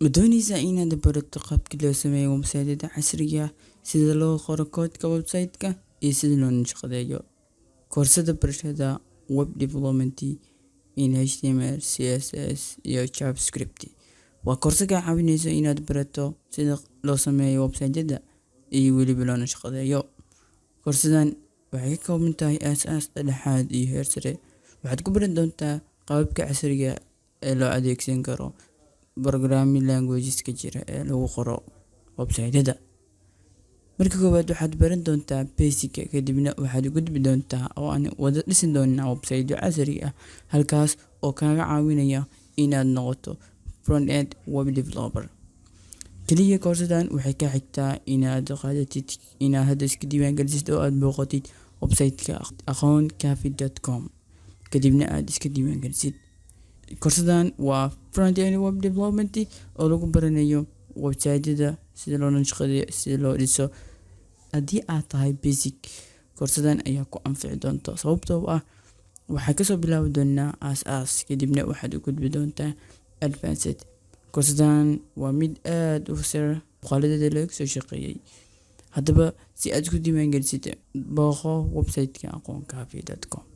Ma doonaysaa inaad barato qaabka loo sameeyo website-yada casriga ah, sida loo qoro koodhka website-ka, iyo sida loo naqshadeeyo? Koorsada barashada Web Development in HTML, CSS iyo JavaScript waa koorso kaa caawinaysa inaad barato sida loo sameeyo website-yada iyo weliba loo naqshadeeyo. Koorsadan waxay ka kooban tahay aas-aas, dhexdhexaad iyo heer sare. Waxaad ku baran doontaa qaababka casriga ah ee loo adeegsan karo programming languages-ka jira ee lagu qoro website-yada. Marka koowaad waxaad baran doontaa basic, kadibna waxaad u gudbi doontaa oo aan wada dhisi doonaa website-yo casri ah, halkaas oo kaaga caawinaya inaad noqoto front-end web developer. Kaliya koorsadan waxay ka xigtaa inaad qaadatid, inaad hadda iska diiwaangelisid oo aad booqatid website-ka aqoonkaafi.com, kadibna aad iska diiwaangelisid. Koorsadan waa front-end web development oo lagu baranayo website-yada, sida loo naqshadeeyo, sida loo dhiso. Haddii aad tahay basic, koorsadan ayaa ku anfici doonta, sababtoo ah waxaa kasoo bilaabi doonaa aas-aas, kadibna waxaad u gudbi doontaa advanced. Koorsadan waa mid aad u sare, muuqaaladeeda laga soo shaqeeyay. Haddaba, si aad isku diiwaangelisid, booqo website-ka aqoonkaafi.com.